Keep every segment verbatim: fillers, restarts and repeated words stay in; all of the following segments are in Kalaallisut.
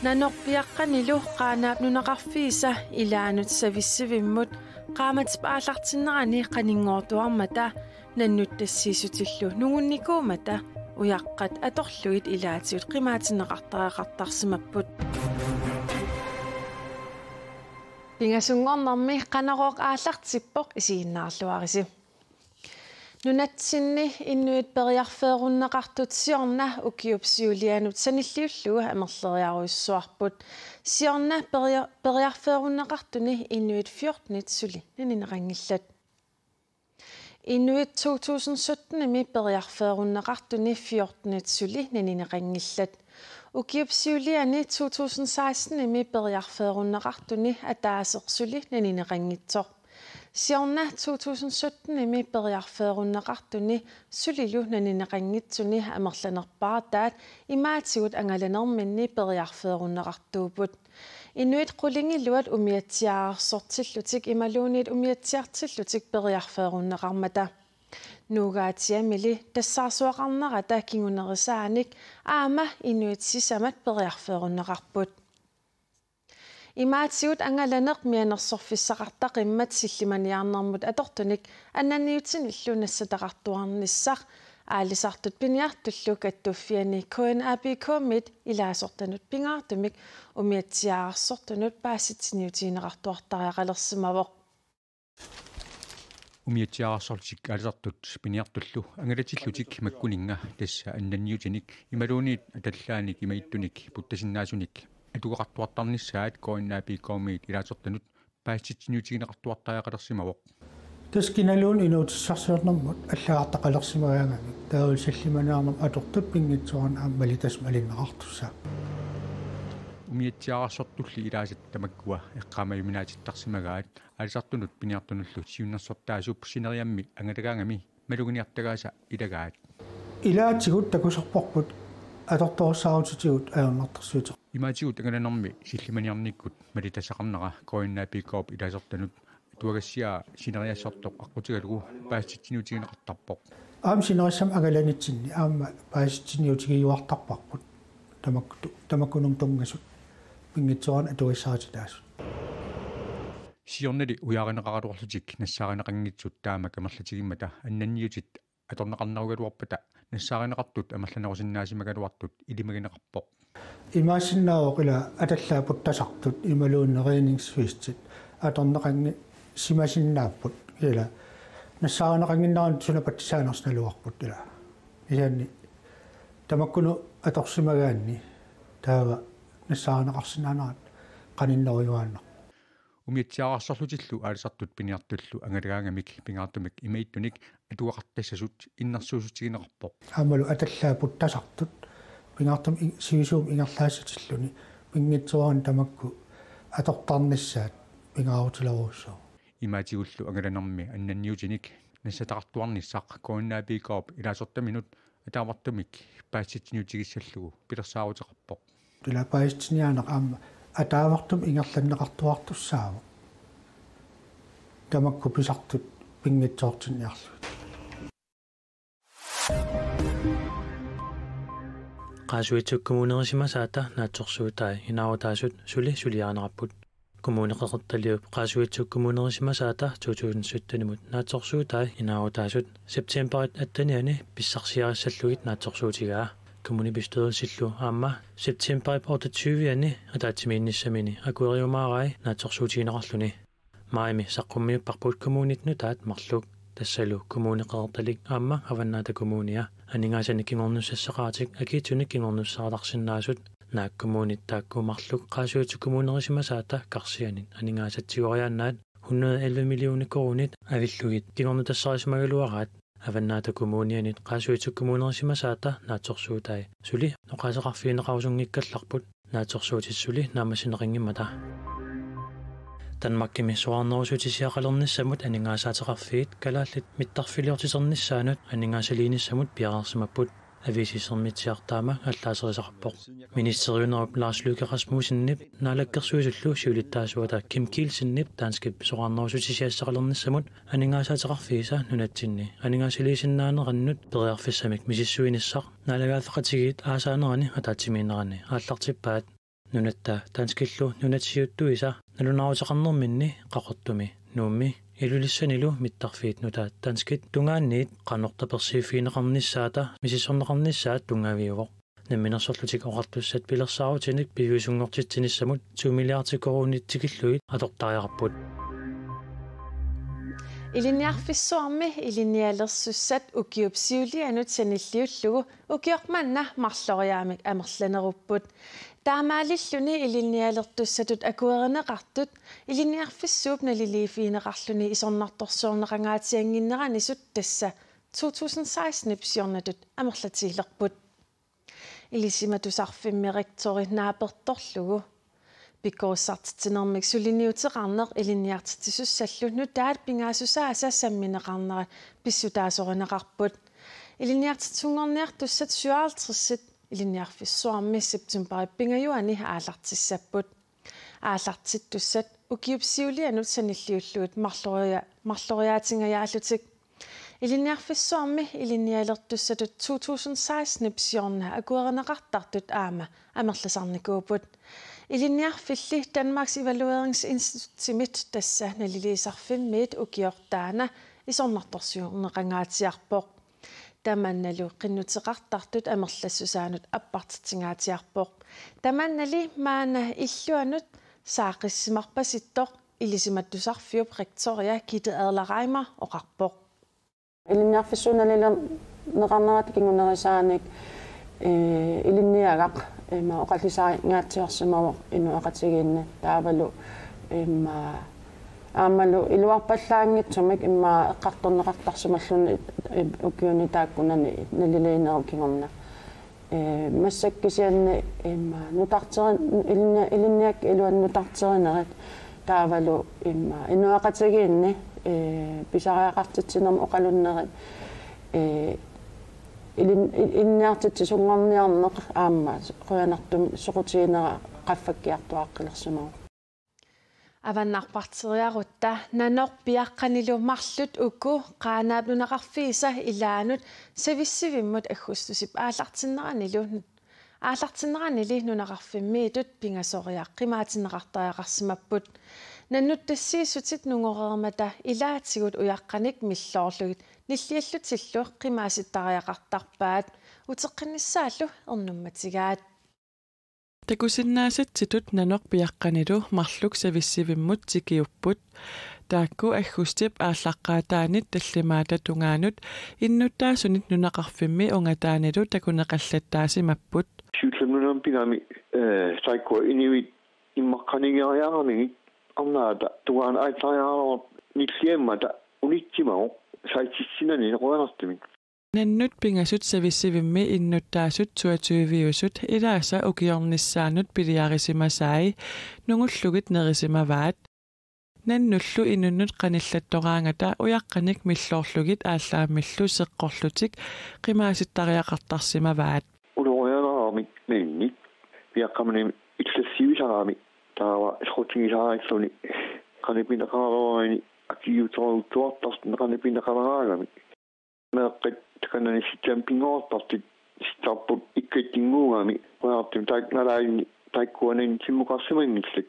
Nanorpiaqqanilu Qaanaap nunaqarfiisa ilaanut savissivimmut qaammatip aallartinnerani qaninngoortuarmata nannuttassiissutillu nungunnikuummata ujaqqat atorlugit ilaatigut qimaatinneqartariaqartarsimapput. Pingasunngornermi Qanorooq aallartippoq, isiginnaarluarisi. Nunatsinni inuit periarfeerunneqartut siorna ukiup siulianut sanilliullugu amerleriarujussuarput. Siorna peria-, periarfeerunneqartuni inuit fjortenit suli nanineqanngillat. Inuit to tusind syttenimi periarfeerunneqartuni fjortenit suli nanineqanngillat. Ukiup siuliani to tusind sekstenimi periarfeerunneqartuni ataaseq suli nanineqanngitsoq. Siorna to tusind syttenimi periarfeerunneqartuni sulilu nanineqanngitsuni amerlanerpaartaat imaatigut angalanerminni periarfeerunneqartuupput. Inuit qulingiluat umiatsiaararsortillutik imaluunniit umiatsiartillutik periarfeerunneqarmata. Nuugaatsiamili tassaarsuaqarnerata kingunerisaanik aamma inuit sisamat periarfeerunneqarput. Imaatigut angalaneq mianersorfissaqartaqimmat sillimaniarnermut atortunik annanniutinillu nassataqartuarnissaq aalisartut piniartullu kattuffianni K N A P K-mit ilaasortanut pingaartumik umiatsiaararsortunut paasitsiniutigineqartuartariaqalersimavoq. Umiatsiaararsorlutik aalisartut piniartullu angalatillutik makkuninnga tassa annanniutinik imaluunniit atallaanik imaattunik puttasinnaasunik atugaqartuartarnissaat K N A P K-mit ilaasortanut paasitsiniutigineqartuartariaqalersimavoq. Tassa kinaluunniit inuutissarsiornermut allagartaqalersimagaangamik taavalu sillimaniarnermut atortut pinngitsoorani aamma malittassat malinneqartussaapput. Umiatsiaararsortulli ilaasat tamakkua eqqaamajuminaatittarsimagaat aalisartunut piniartunullu siunnersortaasup sineriammi angalagaangami maluginiartagaasa ilagaat. Ilaatigut takuserparput atortorussaarutitigut ajornartorsiuteqarpoq. Imaatigut angalanermi sillimaniarnikkut malittassaqarnera K N A P K-p ilaasortanut atuagassiaa sineriassartoq aqqutigalugu paasitsiniutigineqartarpoq. Aamma sinerissami angalanitsinni aamma paasitsiniutigiuartarparput. Tamakku-, tamakkununnga tunngasut pinngitsoorani atugassarititaasut. Siornali ujaarineqaraluarlutik nassaarineqanngitsut taama amerlatigimmata annanniutit atorneqarnerugaluarpata nassaarineqartut amerlanerusinnaasimagaluartut ilimagineqarpoq. Imaassinnaavoq ila atallaat puttasartut imaluunniit redningsvestit atorneqanngisimasinnaapput ila nassaarineqannginnerani suna patsisaanersoq naluarput ila. Kisianni tamakkununnga atorsimagaanni taava nassaarineqarsinnaanerat qaninnerujuaannarpoq. Umiatsiaararsorlutillu aalisartut piniartullu angalagaangamik pingaartumik imaattunik atugaqartassasut innersuussutigineqarpoq. Aammalu atallaat puttasartut pingaartumik i-, sivisuumik ingerlaassatilluni pinngitsoorani tamakku atortarnissaat pingaarutilerujussuuvoq. Imaatigullu angalanermi annanniutinik nassataqartuarnissaq K N A P K-p ilaasortaminut ataavartumik paasitsiniutigissallugu pilersaaruteqarpoq. Ila paasitsiniaaneq aamma ataavartumik ingerlanneqartuartussaavoq. Tamakku pisartut pinngitsoortinniarlugit. Qaasuitsuk kommunerisimasaata naatsorsuutai inaarutaasut suli suliarineqarput. Kommune Qeqertaliup Qaasuitsuk kommunerisimasaata to tusind sytten-imut naatsorsuutai inaarutaasut septemberip attenianni pissarsiarissallugit naatsorsuutigaa. Kommunalbestyrelsillu aamma septemberip otteogtyve-anni ataatsimiinnissaminni akueriumaarai naatsorsuutigineqarluni. Maajimi saqqummiupparput kommunit nutaat marluk, tassalu Kommune Qeqertalik aamma Avannaata Kommunia. Aningaasanik kingornussassaqaratik akiitsunik kingornussaqalersinnaasut. Naak kommunit taakku marluk Qaasuitsuk kommunerisimasaata karsianit aningaasat tigoriaannaat hundrede elleve millioner koruunit avillugit kingornutassaarisimagaluaraat. Avannaata Kommunianit Qaasuitsuk kommunerisimasaata naatsorsuutai suli oqaaseqarfigineqarusunngikkallarput, naatsorsuutit suli naammassineqanngimmata. Danmarkimi soraarnerussutisiaqalernissamut aningaasaateqarfiit kalaallit mittarfiliortiternissaannut aningaasaliinissamut piareersimapput. Aviisi Sermitsiaq taama allaaserisaqarpoq. Ministeriunerup Lars Løkke Rasmussenip naalakkersuisullu siulittaasuata Kim Kielsenip danskip soraarnerussutisiassaqalernissamut aningaasaateqarfiisa nunatsinni aningaasaliisinnaanerannut periarfissamik misissuinissaq naalagaaffeqatigiit aasaanerani ataatsimiinnerani aallartippaat. Nunatta danskillu nunat siuttuisa nalunaaruteqarnerminni Qaqortumi, Nuummi, Ilulissanilu mittarfiit nutaat danskit tungaanniit qanoq tapersiiffigineqarnissaata misissorneqarnissaat tunngaviuvoq. Namminersorlutik Oqartussat pilersaarutinik piviusunngortitsinissamut to milliardi koruunit tikillugit atortariaqarput. Ilinniarfissuarmi ilinnialersussat ukiup siulianut sanilliullugu ukioq manna marloriaammik amerlanerupput. Taamaalilluni ilinnialertussatut akuerineqartut ilinniarfissuup naliliiffigineqarluni isornartorsiorneqangaatsiannginneraniisut, tassa to tusind seksten siornatut, amerlatigilerput. Ilisimatusarfimmi rektori naapertorlugu pikkorissartitsinermik suliniuteqarneq ilinniartitsisussallu nutaat pingaasusaasa sammineqarnerat pissutaasorineqarput. Ilinniartitsisunngorniartussat syvoghalvtredsit Ilinniarfissuarmi septembarip pingajuani aallartissapput. Aallartittussat ukiup siulianut sanilliullugit marloria-, marloriaatsingajaarlutik. Ilinniarfissuarmi ilinnialertussatut to tusind seksten siorna akuerineqartartut aamma amerlasarnikuupput. Ilinniarfilli Danmarks Evalueringsinstituttimit, tassa naliliisarfimmiit, ukioq taanna isornartorsiorneqangaatsiarpoq. Tamannalu qinnuteqartartut amerlassusaannut appartitsingaatsiarpoq. Tamannali maanna illuanut saaqqissimarpasittoq ilisimatusarfiup rektoria Gitte Adler-Reimer oqarpoq. Ilinniarfissuup nalilerneqarnerata kingunerisaanik, ee, ilinniagaq, ima, oqallisaangaatsiarsimavoq inuiaqatigiinni, taavalu, ima, aammalu iluarpallaanngitsumik immaqa eqqartorneqartarsimalluni, ee, ukiuni taakkunani naliliinerup kingorna. Ee, massakkut kisianni, ima, nutarterin-, ilinni-, ilinniakkat iluanni nutarterinerit, taavalu, ima, inuiaqatigiinni, ee, pisariaqartitsinermut oqalunnerit, ee, ilin-, il-, ilinniartitsisunngorniarneq aamma qujanartumik soqutiginera qaffakkiartuaaqqilersimavoq. Avannarparteriarutta Nanoq piaqqanilu marluk uku Qaanaap nunaqarfiisa ilaanut Savissivimmut aggustusip aallartinneranilu, aallartinneranili nunaqarfimmiittut pingasoriaq qimaatinneqartariaqarsimapput. Nannut tassiissutit nungoreermata ilaatigut ujaqqanik milloorlugit nilliallutillu qimaasittariaqartarpaat, uteqqinnissaallu ernummatigaat. Takusinnaasatsitut Nanoq piaqqanilu marluk Savissivimmut tikiupput. Taakku aggustip aallaqqaataanit tallimaata tungaanut innuttaasunit nunaqarfimmi ungataanilu takuneqallattaasimapput. Siullermik nunami pigami, eh, taakkua inuit immaqa qanigeriaramigit arnaata tungaanut aatsariarnerat nilliammata unitsimavoq saitsitsinani qujanartumik. Nannut pingasut Savissivimmi innuttaasut toogtyviusut ilaasa ukiornissaannut piliarisimasai nungullugit nerisimavaat. Nannullu inunnut qanillattoraangata ujaqqanik milloorlugit aallaammillu seqqorlutik qimaasittariaqartarsimavaat. Ulorianarmik nannik piaqqamini illassivisarami taava soqutigisarilluni qanoq pineqareerani akiuuteruuttuartarluni qanoq pineqaleraangami. Meeqqat takananissitsaam pinngortartut sittarput ikkatsinnguugami qujanartumik taak nalaanni taakkua nanni timmukarsimanngillat.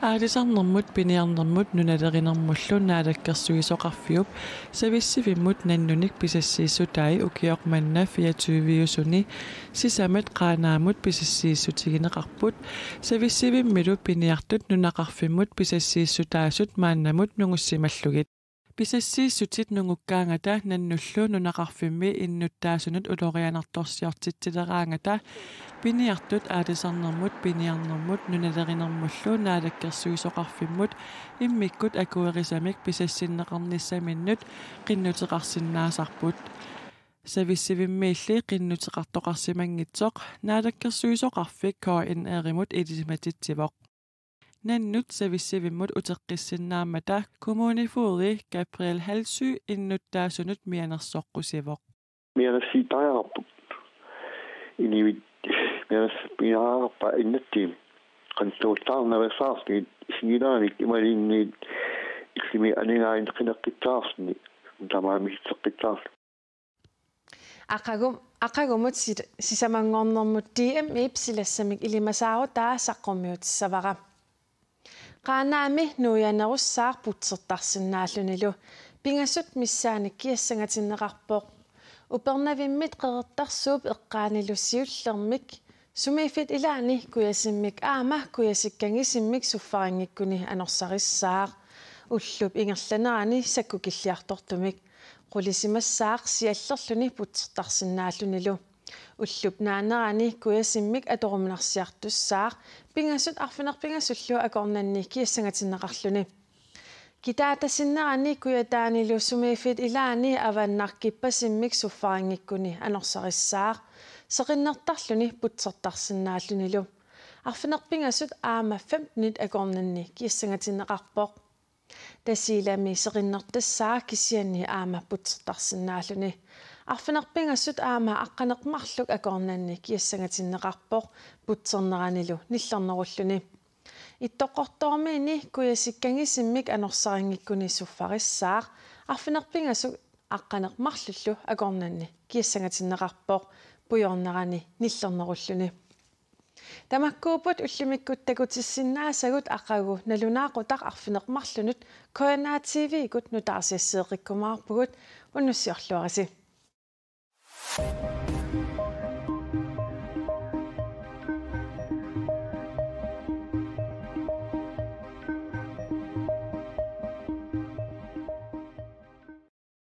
Aalisarnermut, piniarnermut, nunalerinermullu Naalakkersuisoqarfiup Savissivimmut nannunik pisassiissutai ukioq manna fireogtyviusuni sisamat Qaanaamut pisassiissutigineqarput. Savissivimmilu piniartut nunaqarfimmut pisassiissutaasut maannamut nungussimallugit. Pisassiissutit nungukkaangata nannullu nunaqarfimmi innuttaasunut ulorianartorsiortitsileraangata piniartut aalisarnermut, piniarnermut, nunalerinermullu Naalakkersuisoqarfimmut immikkut akuerisamik pisassinneqarnissaminnut qinnuteqarsinnaasarput. Savissivimmiilli qinnuteqartoqarsimanngitsoq Naalakkersuisoqarfik K N R-imut ilisimatitsivoq. Nannut Savissivimmut uteqqissinnaammata kommunefogedi Gabriel Halsøe innuttaasunut mianersoqqusivoq. Mianersiittariaqarput. Inuit mianersiittariaqarpaat innatsimmik. Qanittuullaarnaveersaarlugit isigilaarnik imaluunniit illimmi aningaanik qineqqissaarluni. Taamaammi itseqqissaarluni. Aqagu-, aqagumut sil-, sisamanngornermut D M-ip silassamik ilimasaarutaa saqqummiutissavara. Qaanaami nuianerussaaq putsertarsinnaallunilu. Pingasut missaannik kiassangatinneqarpoq. Upernavimmit Qeqertarsuup eqqaanilu siullermik sumiiffik ilaanni kujasimmik aamma kujasikkanngisimmik suffaringikkuni anorsarissaaq. Ullup ingerlanerani sakkukilliartortumik. Qulisimassaaq siallerluni putsertarsinnaallunilu. Ullup naanerani kujasimmik atoruminarsiartussaaq pingasut arfineq-pingasullu akornanni kiassangatinneqarluni. Kitaata sinnerani kujataanilu sumiiffik ilaanni avannarkippasimmik suffaringikkuni anorsarissaaq. Seqinnertarluni putsertarsinnaallunilu. Arfineq-pingasut aamma femtenit akornanni kiassangatinneqarpoq. Tasiilami seqinnertassaaq kisianni aamma putsertarsinnaalluni. Arfineq-pingasut aamma aqqaneq-marluk akornanni kiassangatinneqarpoq putserneranilu nillernerulluni. Ittoqqortoormiini kujasikkanngisiminik anorsarinngikkuni suffarissaaq. Arfineq-pingasut aqqaneq-marlullu akornanni kiassangatinneqarpoq pujornerani nillernerulluni. Tamakkuupput ullumikkut takutissinnaasagut aqagu nalunaaqutaq arfineq-marlunut K N R T V-kkut nutaarsiassigeqqikkumaarpugut, unnussiorluarisi.